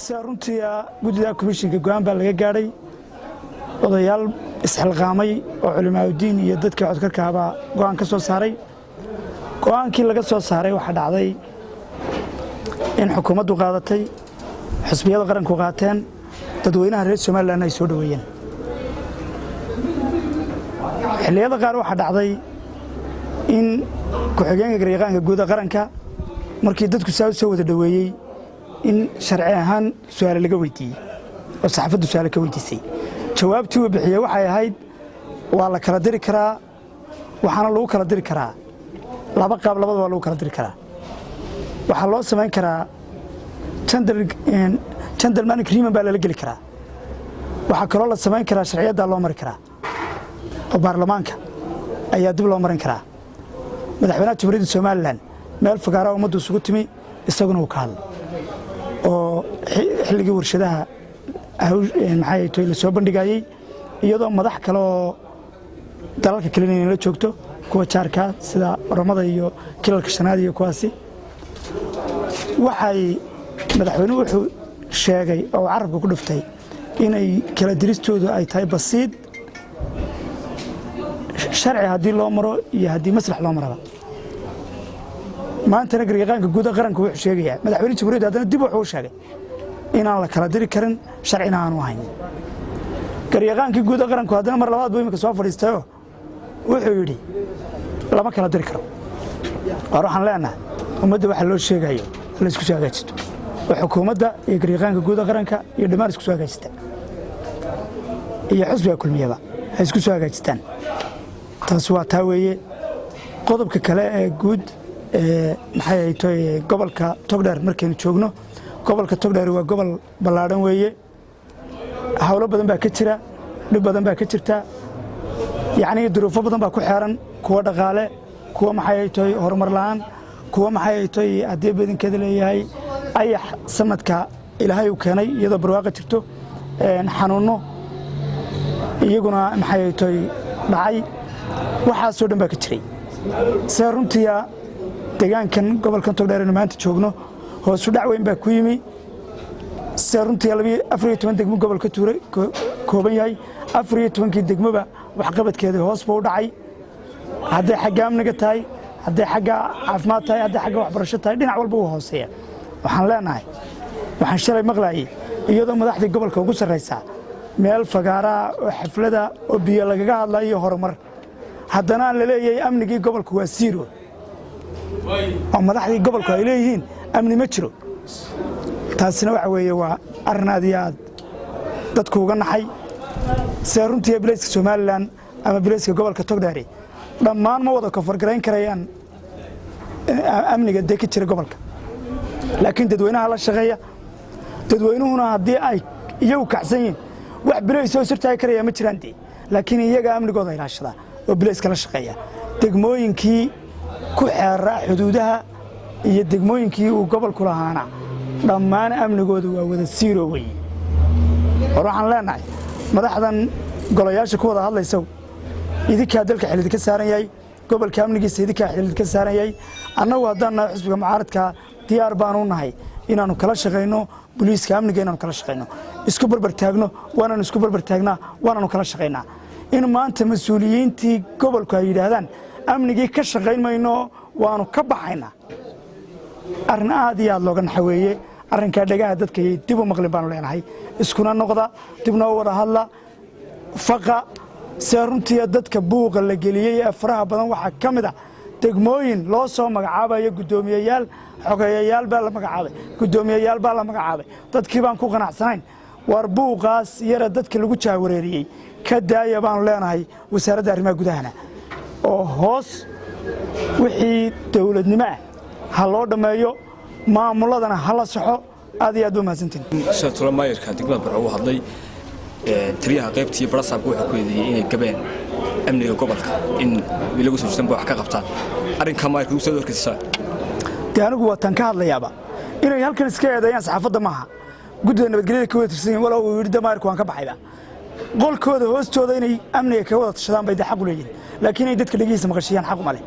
Sida runtii guddida komishinka go'aan baa laga gaadhay. Odayaal isxilqaamay oo culimaaudiin iyo dadkii codkarkaabaa go'aan ka soo saaray. Go'aankii laga soo saaray waxaa dhacday in xukuumaddu qaadatay, xisbiyada qaranku qaateen, dadweynaha reer Somaliland ay soo dhoweeyeen. Xilliyada qaar waxaa dhacday in ku-xigeenka garyaqaanka guud ee qaranka, markii dadku saa u soo wada dhoweeyey, in sharci ahaan su'aale laga weydiiyey oo saxaafaddu su'aale ka weydiisay. Jawaabtii uu bixiyey waxay ahayd: waa la kala diri karaa, waxaana lagu kala diri karaa laba qaab. Labada waa lagu kala diri karaa. Waxaa loo samayn karaa gentleman agreement baa lala geli karaa. Waxaa kaloo la samayn karaa sharciyaddaa loo mari karaa oo baarlamaanka ayaa dib loo marin karaa. Madaxweynaha Jamhuuriyadda Somaliland meel fagaaraa ummaddu isugu timi isaguna uu ka hadlay oo xilligii warshadaha maxay toy la soo bandhigayey, iyadoo madax kale oo dalalka kalena inay la joogto, kuwa jaarka sida Oromada iyo Kilalka Shanaad iyo kuwaasi. Waxay madaxweynuhu wuxuu sheegay oo carabka ku dhuftay inay kala diristoodu ay tahay basiid sharci haddii loo maro iyo haddii maslax loo maraba. Maantana garyaqaanka guud ee qaranku wuxuu sheegayaa, madaxweyne jamhuuriyadda haddana dib wuxuu sheegay inaan la kala diri karin, sharcina aanu ahayn. Garyaqaankii guud ee qaranku haddana mar labaad buu iminka soo fadhiistayoo wuxuu yidhi lama kala diri karo. Waar, waxaan leenahay ummadda waxa loo sheegayo la isku soo hagaajisto oo xukuumadda iyo garyaqaanka guud ee qaranka iyo dhammaan isku soo hagaajista iyo xisbiga Kulmiyaba ha isku soo hagaajistaan. Taas waa taa weeye. Qodobka kale ee guud ee maxay ahayto gobolka Togdheer markaynu joogno, gobolka Togdheer waa gobol ballaadhan weeye. Hawlo badan baa ka jira, dhib badan baa ka jirta, yacnii duruufo badan baa ku xeeran, kuwa dhaqaale, kuwa maxay ahaytoy horumar la'aan, kuwa maxay ahaytoy haddii badankeeda leeyahay ayax sanadka Ilaahay uu keenay iyadoo barwaaqa jirto, xanuunno iyaguna maxay ahaytoy dhacay. Waxaasoo dhan baa ka jiray. See runtiia deegaankan gobolkan Togdheer aynu maanta joogno hoosu dhac weyn baa ku yimi. See runtii 14 degmo gobolka tuuray kooban yahay, 14-kii degmoba waxqabadkeedii hoos buu u dhacay, hadday xagga amniga tahay, hadday xagga caafimaad tahay, hadday xagga waxbarasho tahay, dhinac walba uu hooseeya. Waxaan leenahay, waxaan shalay maqlaayey iyadoo madaxdii gobolka ugu sarraysaa meel fagaaraha oo xaflada oo biyo lagaga hadlayo horumar, haddana aan la leeyahay amnigii gobolku waa zero, oo madaxdii gobolku ay leeyihiin amni ma jiro. Taasina waxa weeye waa arrin aad iyo aad dadku uga naxay. See runtii bilayska Somaliland ama bilayska gobolka Togdheeri dhammaan ma wada cover garayn karayaan amniga dee ka jira gobolka, laakiin dadweynaha la shaqeeya. Dadweynuhuna haddii ay iyagu kacsan yihiin, wax bilays oo sirtaagi karaya ma jiraan dee, laakiin iyaga amnigooda ilaashada oo bilayska la shaqeeya. Degmooyinkii ku xeeraa xuduudaha iyo degmooyinkii uu gobolku lahaana dhammaan amnigooda waa wada zero weye. Hor waxaan leenahay madaxdan golayaasha ku wada hadlaysa, idinkaa dalka xilid ka saaran yahay, gobolka amnigiisa idinkaa xilid ka saaran yahay. Annagu haddaan nahay xisbiga mucaaradka, diyaar baanu nahay inaannu kala shaqayno booliiska amniga, inaanu kala shaqayno, isku barbar taagno. Waanaanu isku barbar taagnaa, waanaanu kala shaqaynaa. In maanta mas-uuliyiintii gobolku ay yidhaahdaan amnigii ka shaqayn mayno, waanu ka baxaynaa, arrin aad iyo aad looga naxa weeye. Arrinkaa dhagaha dadka yay dib u maqlin baanu leenahay. Iskuna noqda, dibna u wada hadla faqa. See runtii dadka buuqa la geliyey ee faraha badan waxaa ka mid a degmooyin loo soo magacaabayo guddoomiyeyaal, xogeeyayaal baa la magacaabay, guddoomiyeyaal baa la magacaabay, dadkii baan ku qanacsanayn. War, buuqaas yara dadka lagu jahwareeriyey ka daaya baanu leenahay. Wasaaradda arrimaha gudahana oo hoos wixii dowladnimo ah ha loo dhammeeyo, maamuladana ha la saxo. Aad iyo aad ba mahadsantiin. Senator maayarka degmada Burco uu hadlay, taliyaha qaybtii barasaabka wuxuu ku eedeeyey inay gabeen amniga gobolka, in lagu soo jirtanba wax ka qabtaan. Arrinka maayarka ugu soo horkaysaa? Dee anigu waataan ka hadlayaaba. Inay halkan iska eedeeyaan saxaafadda maaha. Guddida nabadgelyada ka wada tirsan yihin, walow uu yidhi maayarku waan ka baxayba, qolkooda hoostooda inay amniga kaga wada tashadaan bay dee xaq u leeyihin, laakiin inay dadka dhegihiisa maqashiyaan xaq uma leh.